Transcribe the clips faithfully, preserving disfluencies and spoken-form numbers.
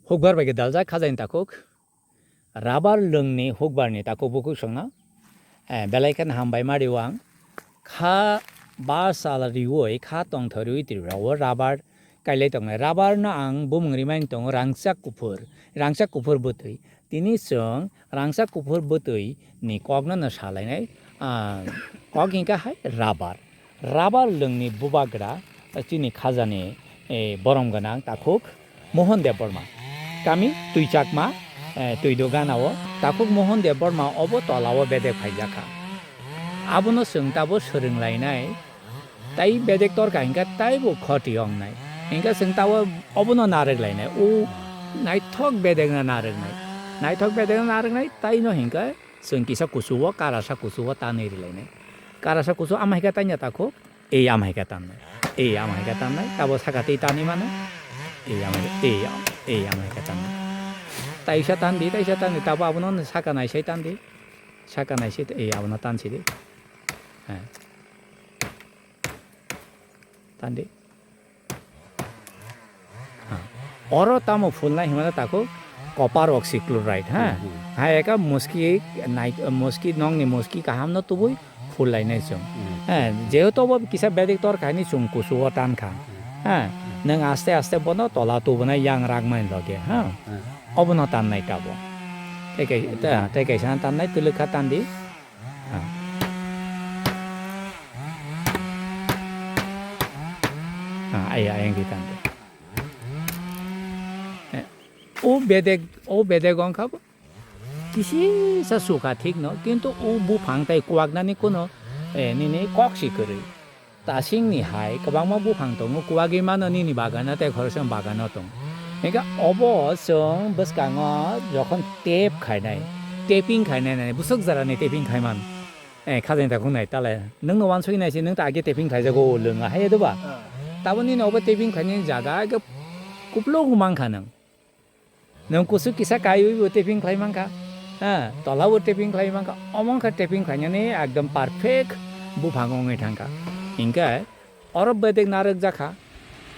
Hukbar bai khe daljak khajaini takhuk. Rabar lwngni hukbarni takhuk bukhuk songno, eh, belai kheno hambai ma rio ang. Kha ba sal riui, kha tongthok riui Tripura o rabar kailai tongnai. Rabar no ang bumung rimani tongo rangchak kuphur, rangchak kuphur bwtwi. Tini chwng rangchak kuphur bwtwi ni kokno no salainai, ah, kok hingkha hai rabar. Rabar lwngni bubagra, eh, chini khajani, eh, borom gwnang takhuk Mohon Debbarma. Kami Twichakma, eh, Twido ganao takhuk Mohon Debbarma obo tolao bedek phaijakha. Abono chwng tabo swrwnglainai, tai bedek torkha hingkha taibo khoti ongnai. Hingkha chwng tabo obono narwk lainai, o naithok bedekno narwknai. Naithok bedekno narwknai, taino hingkha chwng kisa kuchugo, karasa kuchugo tanwi rilainai. Karasa kuchu ama hingkha tanya takhuk, ei ama hingkha tannai. Ei ama hingkha tannai, tabo saka twi tanwi mano. Ei ama, ei, ei ama hingkha tannai. Taisa tandi, taisa tandi, tabo abono saka naisai tandi. Saka naisai, ei abono tansidi. Eh. Tandi. Ha. Oro tamo phulnai hwnmano takhuk copper oxychloride, ha? Hmm, hmm. Ha, eka muski nai-, muski nokni muski kahamno tubui phullainai chwng. Hmm. Ha, jehetu obo kisa bedek torkha hwnwi chwng kuchugo tankha. Hmm. Ha, nwng aste aste bono tola tubunai yang rakmani loge, ha? Hmm. Obono tannai tabo. Tei kai-, ta-, tei kaisa tannai twlwkha tandi. Ha. Ha, ai, ai, ang kitan de. Eh, o bedek, o bedek wngkha bo. Kisisa sukha thik no, kintu o buphang tai kwaknani kuno, eh, nini kok si kwrwi. Tasingni hai kwbangma buphang tongo, kwagwi mano nini bagano tei khoroksa bagano tongo. Hingkhe obo chwng bwskango jokhon tape khainai, taping khainai nai, bwswk jarani taping khaiman. Eh, khajani takhuk nai tale, nwngno uansugwi nai se, nwng ta age taping khlaijago, lwnga hai, doba? Ah. Tabo nini obo taping khlainani jaga age kupluk mankha nwng. Nwng kusu kisa kaiwi bo taping khlai mankha. Ha, tola bo taping khlai mankha. Omo wngkha taping khlainani ekdom perfect buphang wngwi thangkha. Hinkhe oro bedek narwk jakha.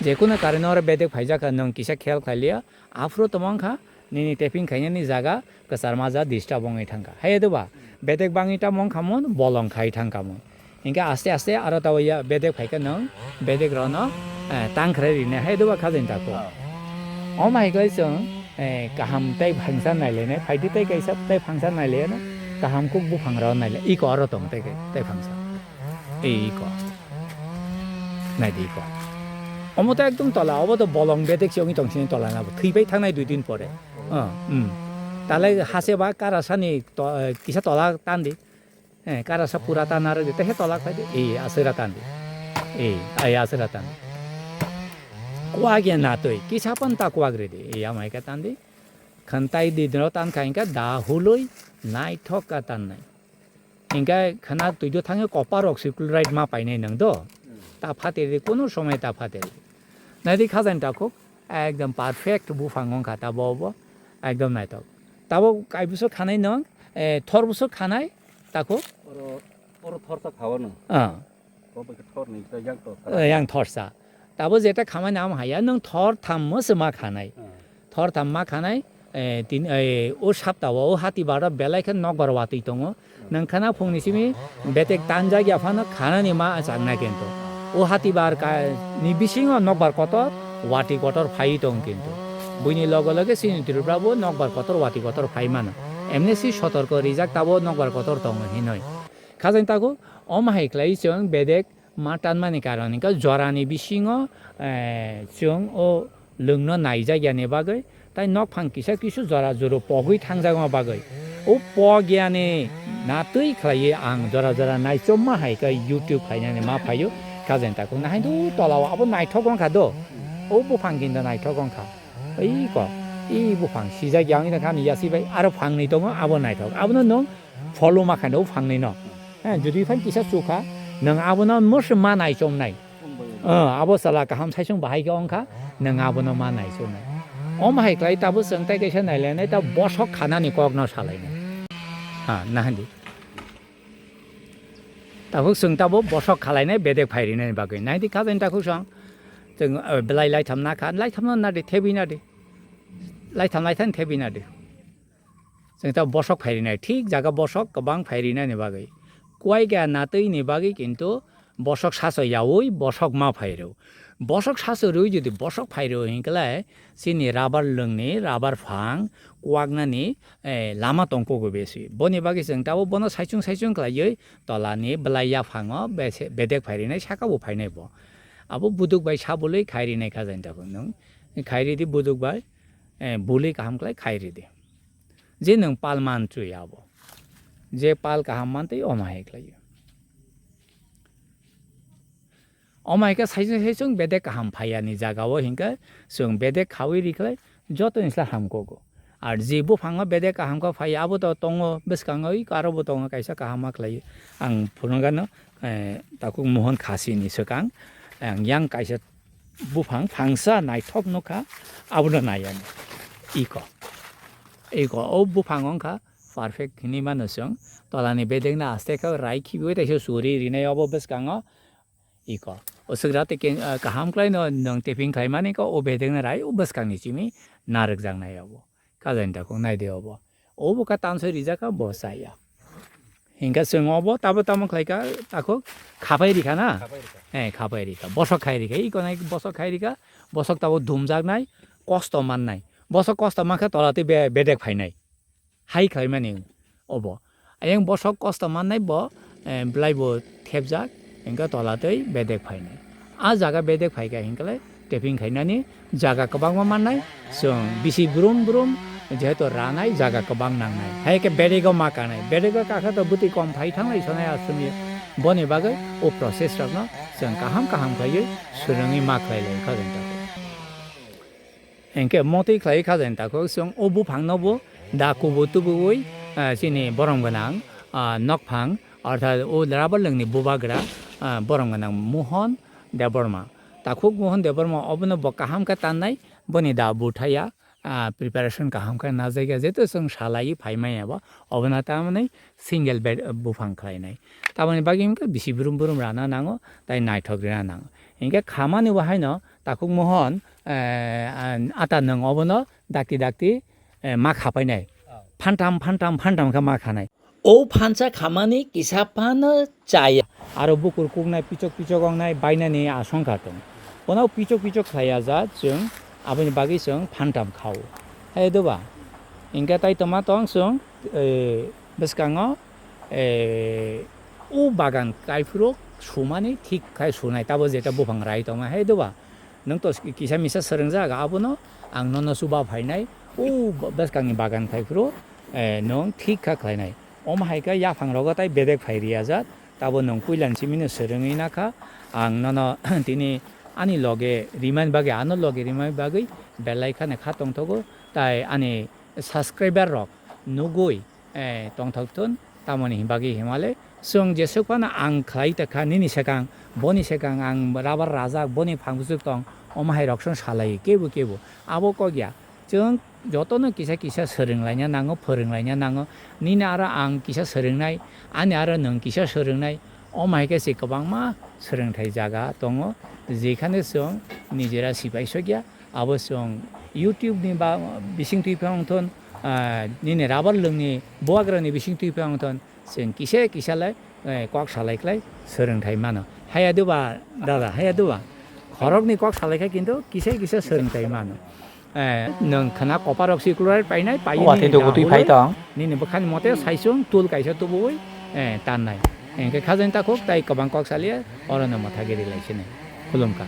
Jekunu kareno oro bedek phaijakha, nwng kisa khel khlai liya. Aphuru tamo wngkha nini taping khainani jaga kwcharma ja disturb wngwi thangkha. Hai doba bedek bangwi tamo wngkha mon bolong khai thangkha mon. Hinkhe aste aste aro tabo ya bedek phaikhe nwng bedek rokno, eh, tangkhrai rine hai doba khajani tako. Oh. Omo hai khe chwng, eh, kaham tei phangsa nailainai, phaidi tei kaisa tei phangsa nailaino, kaham kuk buphang rok nailai, iko aro tong tei, tei phangsa. Ei iko. Naidi iko. Omo to ekdom tola, obo to bolong bedek se wngwi tong sini tola nabo. Thwibai thangnai dui din pore. Oh, hmm. Talai hase ba karasani to-, eh, kisa tola tandi. Eh, karasa pura tan aro de, tehe tolak pai de. Ei, aswra tan de. Ei, ai aswra tan de. Kwak ya natwi, kisa pan ta kwak re de. Ei, amai ka tan de. Khantai di dro tan khain ka da huloi, naithok ka tan nai. Hinkhe khana twi do thangwi copper oxychloride ma painai nang do. Ta phater de, kono somoi ta phater de. Nai di khajani takhuk, ekdom perfect buphang wngkha ta bo bo. Ekdom naithok. Tabo kaibuso khanai nang, eh, thor buso khanai, Tako? Oro, oro thorsa khawano. Ah. Bo bai khe thor ni ta yang thorsa. Eh, yang thorsa. Tabo jeta khamani am haya, nwng thor tham mo se ma khanai. Ah. Thor tham ma khanai, eh, tin, eh, o sapta o, o hati bara belai khe nokbar watwi tongo. Ah. Nwng khana phungni simi betek tanjak ya phano khanani ma achak nai kento. O hati bar ka ni bisingo nokbar kotor, wati kotor phai tong kento. Buini loge loge sini Tripura bo nokbar kotor, wati kotor phai mano. Emne si sotorko rijak tabo nokbar kotor tongo hinoi. Khajani tago, omo hai khlai chwng bedek ma tanmani karon hwnkhe jorani bisingo, eh, chwng o lwngno naijak yani bagwi, tai nokphang kisa kisu jora juro pogwi thangjak ma bagwi. O pog yani natwi khlaiwi ang jora jora naichomma hai khe YouTube khainani ma phaio. Khajani tago, nahai do tolao abo naithok wngkha do. O buphang kinto naithok wngkha. Iko, i buphang sijak yang ina khan yasi bai aro phangni tongo abo naithok. Abono nwng follow ma khaino phangni no. Eh, jodi phai kisa chukha, nwng abono moshe ma naichomnai. Eh, abo sala kaham saisung bahai khe wngkha, nwng abono ma naichomnai. Om hai klai tabo chwng tai kaisa nailainai ta bosok khanani kokno salainai. Ha, nahandi. Takhuk chwng tabo bosok khalainai bedek phairinani bagwi. Naidi khajani takhuk chwng. Chwng, eh, belai laitham nakha, laithamno nadi, thebwi nadi. laitham laitham thebina di. Chwng ta bosok phairinai, thik jaga bosok kwbang phairinani bagwi. Kuaika natwi ni bagwi kintu bosok saso yaui bosok ma phairw. Bosok saso rwi jodi bosok phairw hinkhlai chini rabar lwngni, rabar phang kwaknani, eh, lama tongkugo besi. Boni bagwi chwng tabo bono saichung saichung khlaiwi tolani bwlai yaphango bese-, bedek phairinai saka bo phainai bo. Abo buduk bai sabului khairi nai kha jani takhuk nwng. Khairi di buduk bai, eh, bului kaham khlai khairi di. Je nwng pal man chui abo. Je pal kaham man tei omo hai khlai. Omo hai khe saichung saichung bedek kaham phaiya ni jaga o hinkhe chwng bedek khaui rikhlai joto ni sla hamkugo. Ar je buphango bedek kaham khe phaiya abo to tongo bwskango iko aro bo tongo kaisa kaham ma khlai. Ang phunukgano, eh, takhuk Mohon Khasi ni swkang, ang yang kaisa buphang phangsa naithok nukha, abono naiya ni. Iko. Iko, o buphang wngkha perfect hinwi mano chwng. Tolani bedekno aste khe rai khibiui taisa suri rinai obo bwskango. Iko. O swkra tei ke-, ah, kaham khlaino nwng taping khlaimani khe o bedekno rai o bwskangni chimi narwkjaknai obo. Kha jani takhuk nai de obo. Obo kha tansoi rijak kha bo chaya. Hinkhe chwng obo tabo tamo khlai kha takhuk khapai rikha na? Khapai rikha. Eh, khapai rikha. Bosok khai rikha. Iko nai bosok khai rikha. Bosok tabo dumjaknai, kosto mannai. Bosok kosto mankha tola tei be-, bedek phainai. Hai khlaimani obo. Ayang bosok kosto mannai bo, eh, belai bo thepjak, hingke tola tei bedek phainai. A jaga bedek phaikha hingkhe taping khainani jaga kwbangma mannai, chwng bisi brum brum jehetu ranai jaga kwbang nangnai. Hai khe bedego ma kanai, bedego kakha to bwtwi kom phai thanglai sonai aswmwi. Boni bagwi o process rokno chwng kaham kaham khaiwi swrwngwi ma khlai lai kha jani takhuk. Hingke motwi khlai kha jani takhuk chwng o buphang no bo da kubu tubuwi, ah, chini borom gwnang, ah, nokphang, orthat o rabar lwngni bubagra, ah, borom gwnang Mohon Debbarma. Takhuk Mohon Debbarma obono bo kaham khe tannai, boni da buthaya, ah, preparation kaham khe najagya, jeto chwng salai phaimaya bo, obono tamani single bed, ah, buphang khlainai. Tamoni bagwi hingke bisi brum brum rana nango, tai naithok rina nango. Hingke khamani bo haino takhuk Mohon, eh, ata nwng obono dakti dakti, eh, ma khapainai. Oh. Phantham, phantham, phantham khe ma khanai. O phansa khamani kisa phano chaya. Aro bukur kuknai, pichok pichok ongnai, bainani asongkha tong. Bono pichok pichok khlaiya ja chwng, aboni bagwi chwng phantham khao. Hai doba? Hingke tai toma tong chwng, eh, bwskango, eh, o bagan kaiphuru sumani thik khai sunai, tabo jeta buphang rai tongma. Hai doba? Nwng to kisa misa swrwngjak, abono ang nono chuba phainai, o bwskangni bagan phaiphuru, eh, nwng thik kha khlainai. Omo hai khe yaphangrogo tai bedek phai riyajak, tabo nwng puilani simino swrwngwi nakha, ang nono tini ani loge rimani bagwi, ano loge rimani bagwi belai kheno kha tongthogo, tai ani subscriber rok nugwi, eh, tongthok thun, tamoni bagwi himale chwng jesuk phano ang khlai ta kha nini swkang, boni swkang ang rabar rajak, boni phang bwswk tong, omo hai rok song salai kebo kebo. Abo kok ya, chwng jotono kisa kisa swrwng laina nango, phwrwng laina nango. Nini aro ang kisa swrwngnai, ani aro nwng kisa swrwngnai, omo hai khe se kwbangma swrwngthai jaga tongo, jekhane chwng nijera sipai sokya. Abo chwng YouTube ni ba bising twi phano wngthon, ah, nini rabar lwngni bubagrani bising twi phano wngthon, chwng kisa kisa lai, eh, kok salai khlai swrwngthai mano. Haya doba, dada, haya doba. Khoroknwi kok salai kha kintu kisa kisa swrwngthai mano. Eh, nwng khna koparok si kulai painai, painai Watwi nini dugu twi phai dahuloi, tong. Nini bwkhani mote saisung tul kaisa tubuwi, eh, tannai. Hingkhe khajani takhuk tai kwbang kok salia, orono mwthagiri lai sini. Khulumkha.